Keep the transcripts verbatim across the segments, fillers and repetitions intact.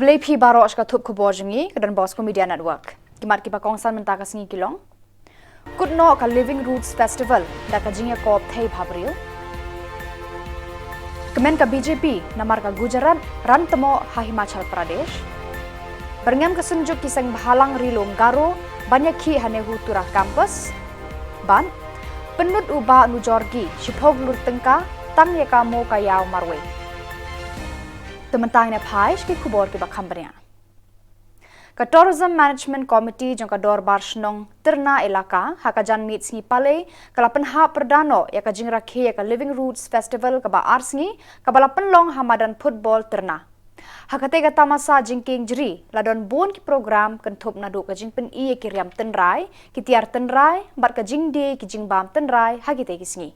Khublei phi baroh sha ka thup khubor jong ngi ka Don Bosco Media Network. Ki mat kiba kongsan mynta ka sngi ki long: Kut noh ka Living Roots Festival da ka jingïakop thei bhabriew. Kmen ka B J P namar ka Gujarat ran tmoh ha Himachal Pradesh. Byrngem ka Synjuk ki Seng Bhalang Ri Lum Garo ban ïakhih ha NEHU Tura Campus. Bad pynlut u Bah Nujorgi shiphew klur tyngka tang ïa ka Mo Ka Ïaw marwei. Te mynta ngin ïa phai sha ki khubor kiba kham bniah. Ka Tourism Management Committee jong ka Dorbar Shnong Tyrna Elaka ha ka janmiet sngi Palei ka la pynhap pyrda noh ïa ka jingrakhe ïa ka Living Roots Festival kaba ar sngi, kaba la pynlong ha madan football Tyrna. Ha katei ka tamasa jingkieng jri la don bun ki program kynthup naduh ka jingpyni ïa ki riam tynrai, ki tiar tynrai bad ka jingdie ki jingbam tynrai ha kitei ki sngi.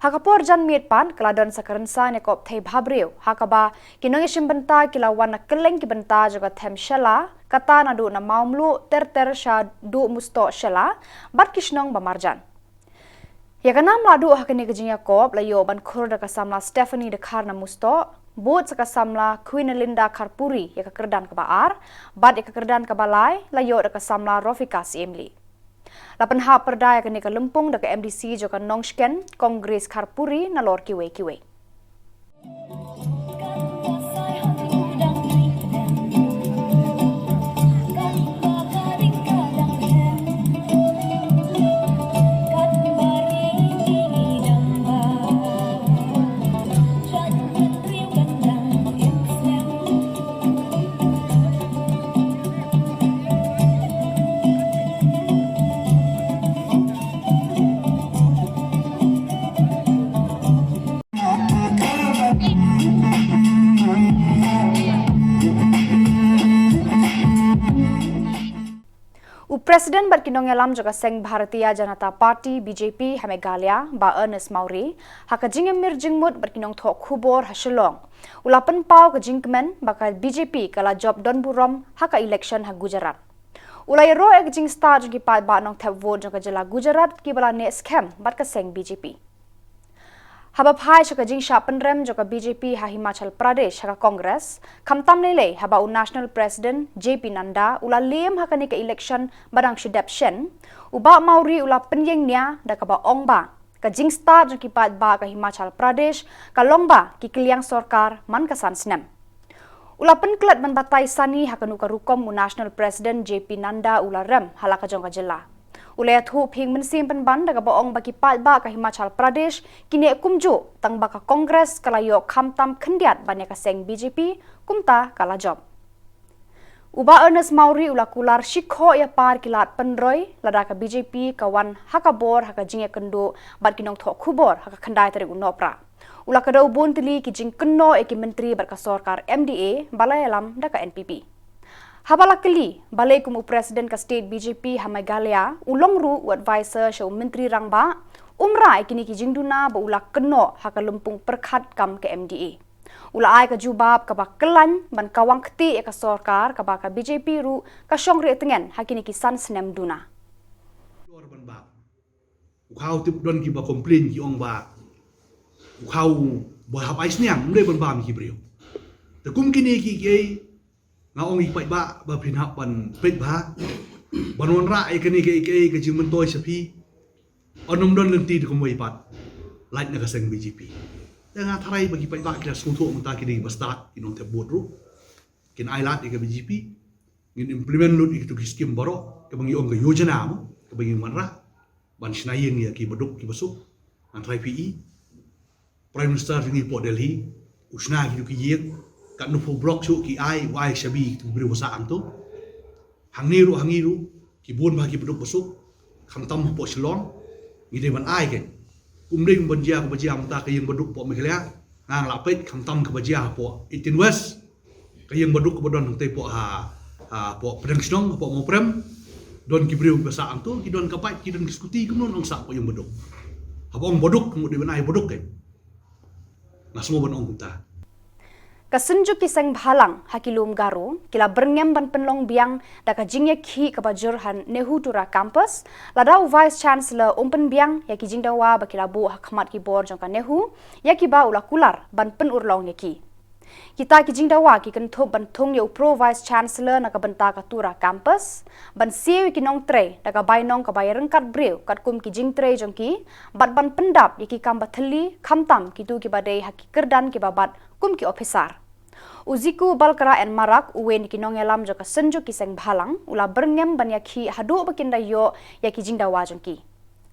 Ha ka por janmiet pat ka la don sa ka rynsan ïakop thei bhabriew ha kaba ki nongïashim bynta ki la wan na kylleng ki bynta jong ka them Shella, kata naduh na Mawmluh ter ter shaduh Mustoh Shella bad ki shnong ba marjan. Ïa ka nam la duh ha kane ka jingïakop la ïoh ban khur da ka samla Stephanie Dkhar na Mustoh, bud sa ka samla Queen Linda Kharpuri ïa ka kyrdan kaba ar, bad ïa ka kyrdan kaba lai la ïoh da ka samla Rofika Siemli. La pynhap pyrda ïa kane ka lympung da ka M D C jong ka Nongshken, Kong Grace Kharpuri, nalor kiwei kiwei. U President bad ki nongïalam jong ka seng Bharatiya Janata Party, B J P, ha Meghalaya, Bah Ernest Mawrie, ha ka jingïamir jingmut bad ki nongthoh khubor ha Shillong, u la pynpaw ka jingkmen ba ka B J P ka la jop don burom ha ka election ha Gujarat. U la ïaroh ïa ka jingstad jong ki paidbah nongthep vote jong ka jylla Gujarat kiba la neh skhem bad ka seng B J P. Haba phai sha ka jingshah pynrem jong ka B J P ha Himachal Pradesh ha ka Congress, khamtam lei lei haba u National President J P Nadda u la lem ha kane ka election ba dang shu dep shen, u Bah Mawrie u la pynïeng nia da kaba ong ba ka jingstad jong ki paidbah ka Himachal Pradesh ka long ba ki kylliang sorkar man ka san snem. U la pynklet ban batai sani ha kano ka rukom u National President J P Nadda u la rem ha la ka jong ka jylla. U la ïathuh pynban mynsiem pynban da kaba ong ba ki paidbah ka Himachal Pradesh ki neh kumjuh tang ba ka Congress ka la ïoh khamtam khyndiat ban ïa ka seng B J P kumta ka la jop. U Bah Ernest Mawrie u la kular shi khoh ïa par ki lad pynroi lada ka B J P ka wan ha ka bor ha ka jingïakynduh bad ki nongthoh khubor ha ka khyndai tarik u Nohprah. U la kdew bun tylli ki jingkynnoh ïa ki myntri bad ka sorkar M D A ba la ïalam da ka N P P. Haba la kylli balei kum u President ka state B J P ha Meghalaya u long ruh u advisor sha u Myntri Rangbah, um rah ïa kine ki jingduna ba u la kynnoh ha ka lympung pyrkhat kam ka M D A. U la ai ka jubab kaba khlaiñ ban kawang kti ïa ka sorkar kaba ka B J P ruh ka shong rieh tngen ha kine ki san snem duna. Dor ban bam. U khaw tip don kiba complain ki ong ba u khaw ba hap ai sniang, um dei ban bam ki briew. Te kum kine ki kiei nga ong ïa ki paidbah ba phin hap ban peit bha ban wanrah ïa kane ka, ka, ka jingmyntoi sha phi. Yn ym don lynti da kumwei pat lait na ka seng B J P. Te nga tharai ba ki paidbah ki la sngewthuh mynta ki dei ba stad ki nongthep vote ruh. Kin ai lad ïa ka B J P. Ngin implement lut ïa kitu ki skim baroh kaba ngi ong ka yojana mo kaba ngi wanrah ban shna ïing ïa ki baduk ki basuk. Ngan tharai phi i Prime Minister jong ngi hapoh Delhi u shna kitu ki ïing, katno phew block shuh ki ai, u ai shabi kitu ki briew ba sah hangtu. Hangne ruh, hangne ruh ki bun bha ki baduk basuk, khamtam hapoh Shillong. Ngi dei ban ai kein. Kum dei ban jia kaba jia mynta ka ïing baduk hapoh Meghalaya. Nga nga la peit khamtam kaba jia hapoh eighteen West. Ka ïing baduk kaba don hangtei hapoh ha, ha, hapoh Pdeng Shnong, hapoh Mawprem. Don ki briew kiba sah hangtu, ki don ka bike, ki don ki scooty, kumno ong sah hapoh ïing baduk. Haba ong baduk, ka mut dei ban ai baduk kein. Nga sngew ban ong kumta. Ka Synjuk ki Seng Bhalang ha ki Lum Garo ki la byrngem ban pynlong biang da ka jingïakhih kaba jur ha NEHU Tura Campus, lada u Vice Chancellor um pynbiang ïa ki jingdawa ba ki la buh ha khmat ki bor jong ka NEHU ïa kiba u la kular ban pynurlong ïa ki. Kita ki jingdawa ki kynthup ban thung ïa u Pro Vice Chancellor na ka bynta ka Tura Campus, ban siew ïa ki nongtrei da ka bainong kaba ïaryngkat briew katkum ki jingtrei jong ki, bad ban pyndap ïa ki kam ba thylli, khamtam kito kiba dei ha ki kyrdan kiba bat kum ki ophisar. U Ziku Balkara N Marak, uwei na ki nongïalam jong ka Synjuk ki Seng Bhalang, u la byrngem ban ïakhih haduh ba kin da ïoh ïa ki jingdawa jong ki.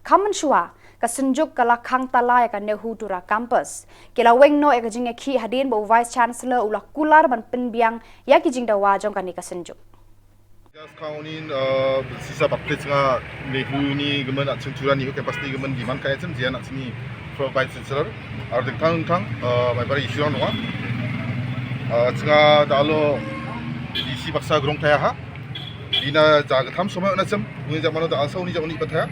Kham mynshuwa, ka Synjuk ka la khang tala ïa ka Nehru Tura Campus. Ki la weng noh ïa ka jingïakhih hadien ba u Vice Chancellor u la kular ban pynbiang ïa ki jingdawa jong kane ka Synjuk. Just count in, uh, sisa baptis nga Nehru ni gemen at Tura Nehru Campus ni gemen di man ka etem jian at sini Pro Vice Chancellor. Ar ding tang tang, uh, mai bari issue nong. Uh, tsinga da alo isi baksa grong taya ha. Ina ja gatham somai ona chem, uni ja mano da alsa uni ja uni pataya.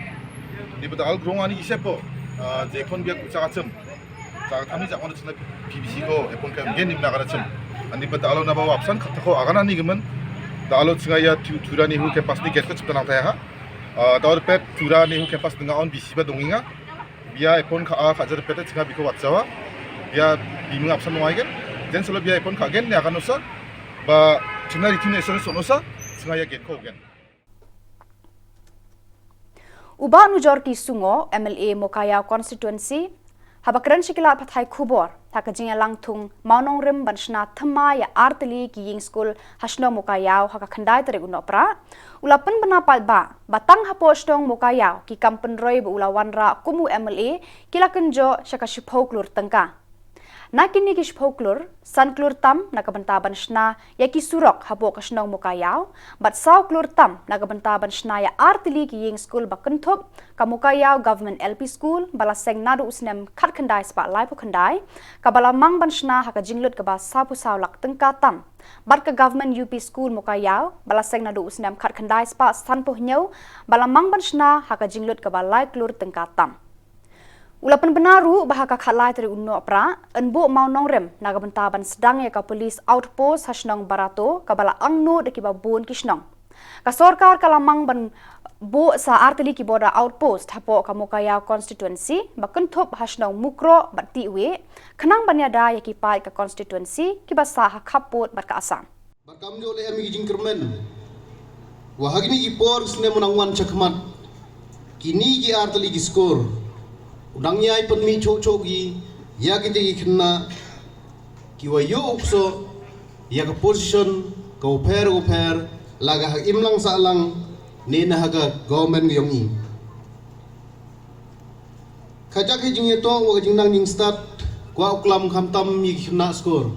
Ni bata al grong ani ise po, uh, je kon biak ucha chem. Sa ka thamni sa kon sna P B C ko, e pon ka gen nim na ka chim. Ani pa ta alo na ba wapsan khat ko agana ni gemen. Ta alo tsinga ïa Tura Nehru Campus ni gate ko chipta nang ta ha. Ah, ta or pet Tura Nehru Campus nga on B C ba donginga. Bia e pon ka a ka jar pet tsinga biko watsawa. Bia bi mu apsan mo aigen. Jen solo bia e pon ka gen ya ka nosa. Ba tsinga ritin e solo nosa. Tsinga ïa gate ko gen. U Bah Nujorki Sungo, M L A Mowkaiaw Constituency, haba kren sha ki lad pathai khubor ha ka jingïalang thung mawnongrim ban shna thymmai ïa ar tylli ki ïing skul ha shnong Mowkaiaw ha ka khyndai tarik u Nohprah, u la pynbna paidbah ba tang hapoh shnong Mowkaiaw ki kam pynroi ba u la wanrah kum u M L A ki la kynjoh sha ka shiphew klur tyngka. Na kine ki shiphew klur, san klur tam na ka bynta ban shna ïa ki surok hapoh ka shnong Mowkaiaw, bad saw klur tam na ka bynta ban shna ïa ar tylli ki ïing skul ba kynthup ka Mowkaiaw Government L P School ba la seng naduh u snem khatkhyndai spah laiphew khyndai, kaba la mang ban shna ha ka jinglut kaba sawphew saw lak tyngka tam, bad ka Government U P School Mowkaiaw ba la seng naduh u snem khatkhyndai spah sanphew hynñiew, ba la mang ban shna ha ka jinglut kaba lai klur tyngka tam. U la pynbna ruh ba ha ka khatlai tarik u Nohprah, yn buh mawnongrim na ka bynta ban sdang ïa ka police outpost ha shnong Barato, kaba la angnud da kiba bun ki shnong. Ka sorkar ka la mang ban buh sa ar tylli ki border outpost hapoh ka Mowkaiaw constituency, ba kynthup ha shnong Mukroh bad Tiwei, khnang ban ïada ïa ki paid ka constituency kiba sah ha khappud bad ka Assam. Bad kam jooh leh em ki jingkyrmen. Wa ha kine ki por snem u nang wan shakhmat. Kine ki ar tylli ki skur. U nang ïai pynmih choh choh ki, ïa kite ki khynnah. Ki wa ïoh u kso, ïa ka position, ka u pher u pher, la ka ha imlang sahlang, ne na ha ka government ka yong i. Ka jaka jingïatong wa ka jingnang jingstad, kwah u klam khamtam ïa ki khynnah skur.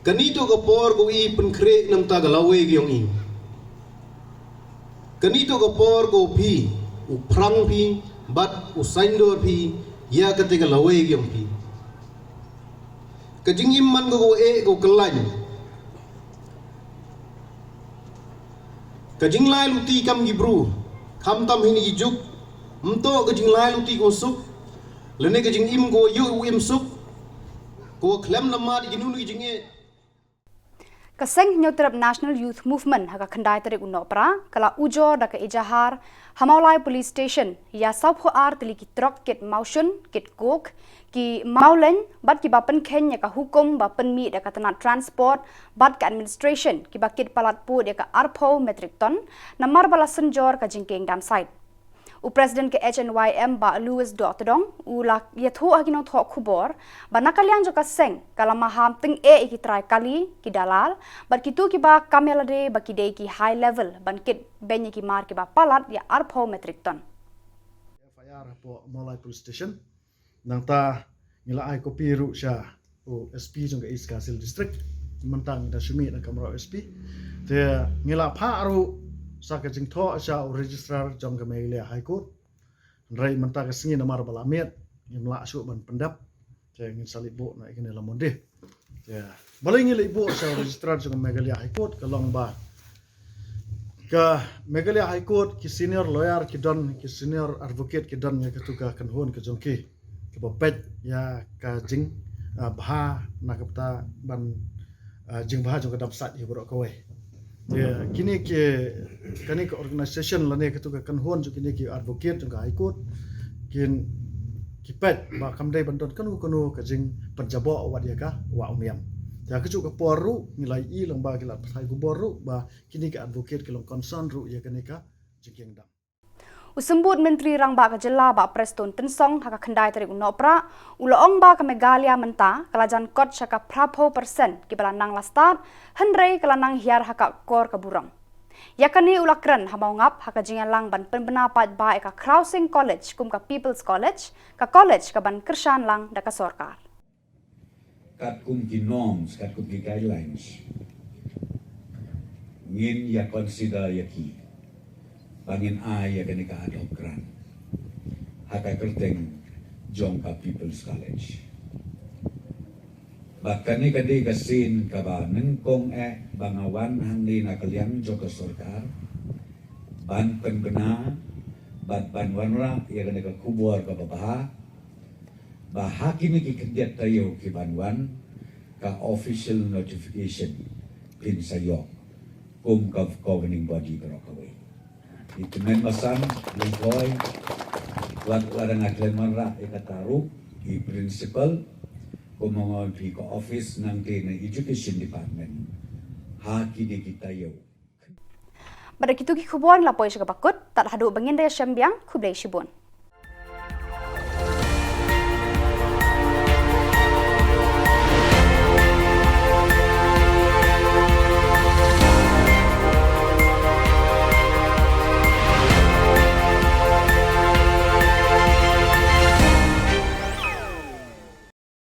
Kani to ka por ko i pynkhreh namta ka lawei ka yong i. Kani to ka por ko phi, u phrang phi, bad u saindor phi, ïa kate ka lawei ka yong phi. Ka jingim man ko ko e ko kyllain. Ka jinglai luti kam ki bru, khamtam hini ki juk, mto ka jinglai luti ko suk, lane ka jingim ko yu u im suk, ko khlem na mad ki nunu ki jinge. Ka seng Hynñiewtrep National Youth Movement ha ka khyndai tarik u Nohprah, ka la ujor da ka ejahar, ha Mawlai Police Station, ïa sawphew ar tylli ki trok kit mawshun, kit coke, ki mawleiñ, bad kiba pynkheiñ ïa ka hukum ba pynmih da ka tnat transport, bad ka administration, kiba kit palat pud ïa ka arphew metric ton, namar ba la synjor ka jingkieng dam sait. U President ka H N Y M Bah Louis Dohtdong, u la ïathuh ha ki nongthoh khubor, ba na ka liang jong ka seng, ka la maham tyngeh ïa ki trai kali, ki dalal, bad kito kiba kam ïalade ba ki dei ki high level, ban kit beiñ ïa ki mar kiba palat ïa arphew metric ton. F I R hapoh Mawlai Police Station. Nangta ngi la ai kopi ruh sha u S P jong ka East Khasi Hills District. Mynta ngi da shu mih na ka kamra u S P. Te ngi la phah ruh sa ka jingthoh sha u registrar jong ka Meghalaya High Court. Hynrei mynta ka sngi namar ba la miet, ngim lah shuh ban pyndep. Te ngin sa leit buh na ïa kane la Monday. Te balei ngi leit buh sha u registrar jong ka Meghalaya High Court, ka long ba ka Meghalaya High Court ki senior lawyer ki don, ki senior advocate ki don ïa katu ka kynhun ka jong ki, kiba peit ïa ka jing, ah, bha na ka bynta ban, ah, jingbha jong ka dam sait hi baroh kawei. Te kine ki, kane ka organisation lane katu ka kynhun jong kine ki advocate jong ka High Court kin ki peit ba kam dei ban don kano kano ka jingpynjaboh wat ïa ka wah umïam. Te ha kajuh ka por ruh ngi la ïohi lang ba ki la pathai khubor ruh ba kine ki advocate ki long concern ruh ïa kane ka jingkieng dam. U Symbud Myntri Rangbah ka Jylla Bah Prestone Tynsong ha ka khyndai tarik u Nohprah u la ong ba ka Meghalaya mynta ka la jan kot sha ka phraphew percent kiba la nang la stad, hynrei ka la nang hiar ha ka kor ka burom. Ïa kane u la kren ha Mawngap ha ka jingïalang ban pynbna paidbah ïa ka Khraw Sing College kum ka People's College, ka college kaban kyrshan lang da ka sorkar. Katkum ki norms, katkum ki guidelines, ngin ïa consider ïa ki ba ngin ai ïa kane ka ad hoc grant ha ka kyrteng jong ka People's College. Bad kane ka dei ka sien kaba nyngkong eh ba nga wan hangne na ka liang jong ka sorkar ban pynbna bad ban wanrah ïa kane ka khubor kaba bha ba ha kine ki khyndiat taïew ki ban wan ka official notification phin sa ïoh kum ka governing body baroh kawei. I tymmen basan lyngkhoi wat la dang khlem wanrah ïa kata ruh i principal kum ma ngi phi ka office nangta na education department ha kine ki taïew. Bad da kitu ki khubor ngi la poi sha kaba kut, tad haduh ba ngin da ïashem biang, khublei shibun.